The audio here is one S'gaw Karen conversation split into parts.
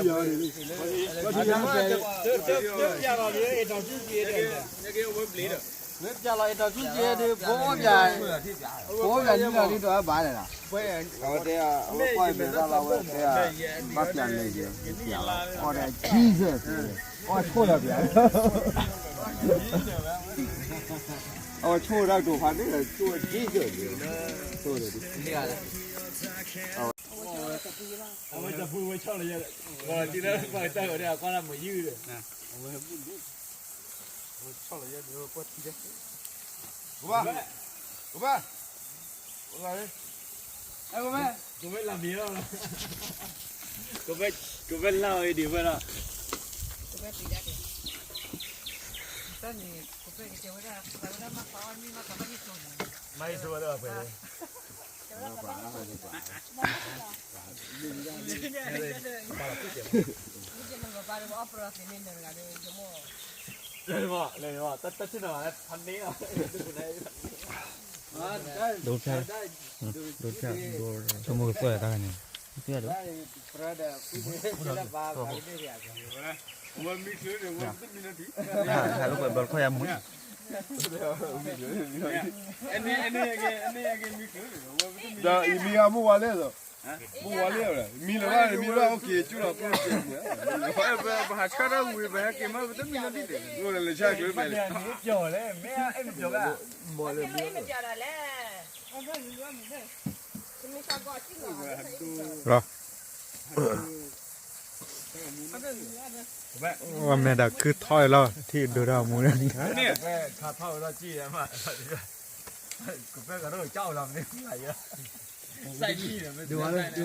လၢပျၢ်လီၤအဲၣ်တီဆူက့ဒီး ဘိအိၣ်ပျၢ် ဘိအိၣ်ပျၢ် နံၣ်လီၤဒ်ဒီးအဘၣ်လဲၣ်လီၤ. အဝဲတဲ အဝဲကွၢ်မဲာ်သၣ်လီၤ အဝဲတဲ ဘၣ်ပျၢ်လဲၤက့ၤ ပျၢ်လီၤ အီၣ်ဒီး Jesus အီၣ်ဆိၣ်လီၤပျၢ် အဝဲဆိၣ်ဝဲဒၣ်ကတိၤဖးန့ၣ် ဆိၣ်ဝဲ Jesus ဆိၣ်ဝဲ အဝဲတပူၤဝဲဆီၣ်လီၤယဲ ပှၤတံၤလၢပှၤတၢ်ဂီၤဒီး ကွၢ်လၢမုာ်ယုၢ်ဒီး အဝဲဆီၣ်လီၤယဲ ကွၢ်ထံဒီး ကဘၣ် ကဘၣ် ကဘၣ် ကဘၣ်လၢမံၤလီၤ ကဘၣ် ကဘၣ်လၢအံၤဒံးဝဲလီၤ မၤအံၤဆိဝဲဒၣ်ပှဲၤ ဒိဖျါ ဒိဖျါ ဆိကမိၣ်ကသွဲၣ်တၢ်ဂၤန့ၣ် သ့ၣ်ဒီး ဟးလိာ်ကွဲဘျီတခီယၤမူ ဒီးယမံၤဂၤမူဝါလဲၣ်လီၤ မူဝါလဲၣ်လီၤ မံလၢၤဘၣ် မံလၢၤဘၣ် okay ကၠူလီၤပှၤကဲမူ ပဟးဆၢထၢၣ်ဝံၤ ပဟဲက့ၤမ့ၢ်ပတမံလၢၤဒ်လဲၣ် အိၣ်လၢလၢဆၢကျၢၤဖဲလဲၣ် မ့ၢ်အဲၣ်မ့ၢ်ပျီၤလဲၣ် မ့ၢ်အဲၣ်မ့ၢ်ပျီၤလဲၣ် လီၤ ဝဲမဲာ်ဒီးခုထီၣ်လီၤ ထံၣ်ဒိၣ်ထီၣ်မူန့ၣ် လဲၤဖးန့ၣ် အီၤ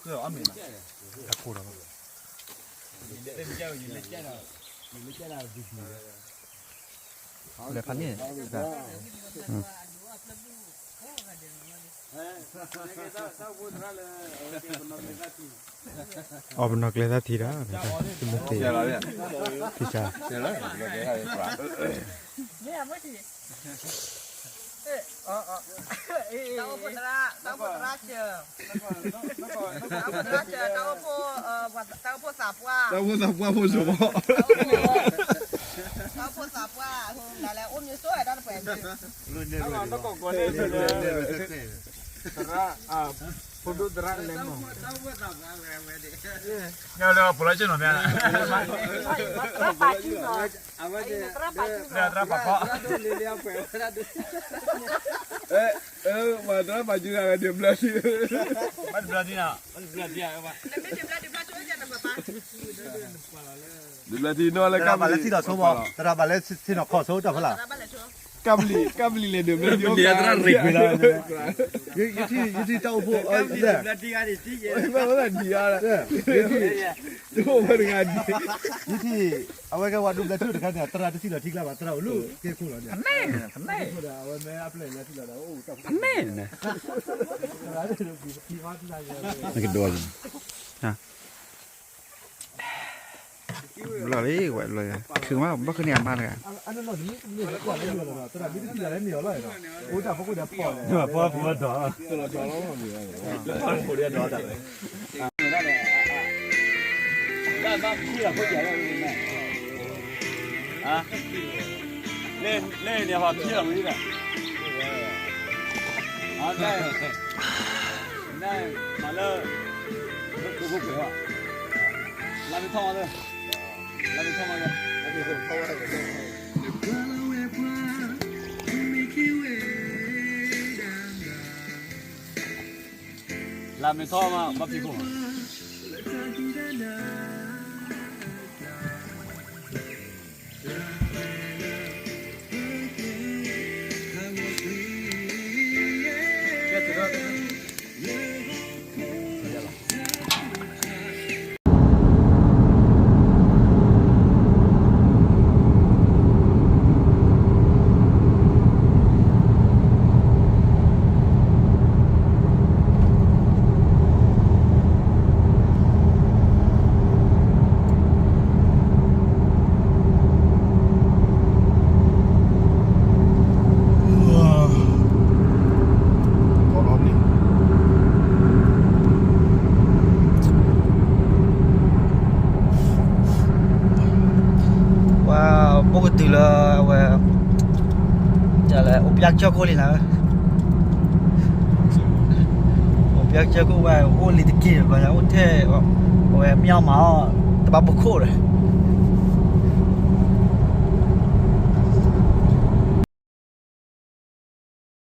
ပနီၢ်ကျဲသၣ်ထံဒီး တမ့ၢ်သ့ ထံဆါ တၢ်အိၣ်ဖှိၣ်သရၣ် တၢ်အိၣ်ဖှိၣ်သရၣ်စၢၤ တၢ်အိၣ်ဖှိၣ် တၢ်အိၣ်ဖှိၣ်သးပှၢ် တၢ်အိၣ်ဖှိၣ်သးပှၢ်ဖိစိၤမး တၢ်အိၣ်ဖှိၣ်သးပှၢ် အိၣ်မံၤစိၢ်ဝဲတၢ်တပှဲၤ သရၣ် ဖိဒိၣ်သရၣ်လဲၤမး ညါလၢပလီၢ်ကၠိနီၤမ့ၢ် သရၣ်ပာ်စုနီၤ သရၣ်ပာ်ခီ မၤသရၣ်ပာ်စုဂၤဝဲဒၣ်ဘျၢထံ ဘၣ်တဘျၢထံနီၤ ဒုးဘျၢထံနီၤလၢကၢ်ပလံၤ သရၣ်ဘၣ်လဲၤထံနီၤခီၣ်ဆိတၢ်ဖီလာ် ကၢ်ပလံၤ ကၢ်ပလံၤလဲၤဒုးဘျၢထံ ယထံၣ်တၢ်အိၣ်ဖှိၣ် ဒံးအါ ယထံၣ် အဝဲကဲဝဲဒုးဘျၢထံတခါန့ၣ် သရၣ်တထံၣ်လီၤထံကျါဘၣ် သရၣ်အိၣ်လၢက့ခိၣ်လီၤန့ၣ် အဝဲမ့ၢ်အပျဲၢ်လၢထံလီၤဒီး အမဲာ်န့ၣ် ကဒိးလံ ဘျီလံ ဝဲဘျီ ထုးမး ဘၣ်ဃုန့ၢ်အမါတဂၤ လၢန့ၣ်ဟီခံလီၤဝံၤဒီး နမၤလၢ လၢမ့ၢ်ထီၣ်မးလၢ လၢမ့ၢ်ထီၣ်မးလၢ လၢမ့ၢ်ထီၣ်မး ဘၣ်ဖံးခိၣ်မး ပကတုၤလၢအဝဲ လဲၣ် အိၣ်ပျၢ်ကစၢၢ်ခိၣ်လံနၤ အိၣ်ပျၢ်ကစၢၢ်ခိၣ်ဝဲ အိၣ်လံတက့ၢ်ဘျီညါ အိၣ်ထဲ အဝဲမ့ၢ်အီၣ်မၤအီၣ် တဘၣ်ဘိခိၣ်ဒီး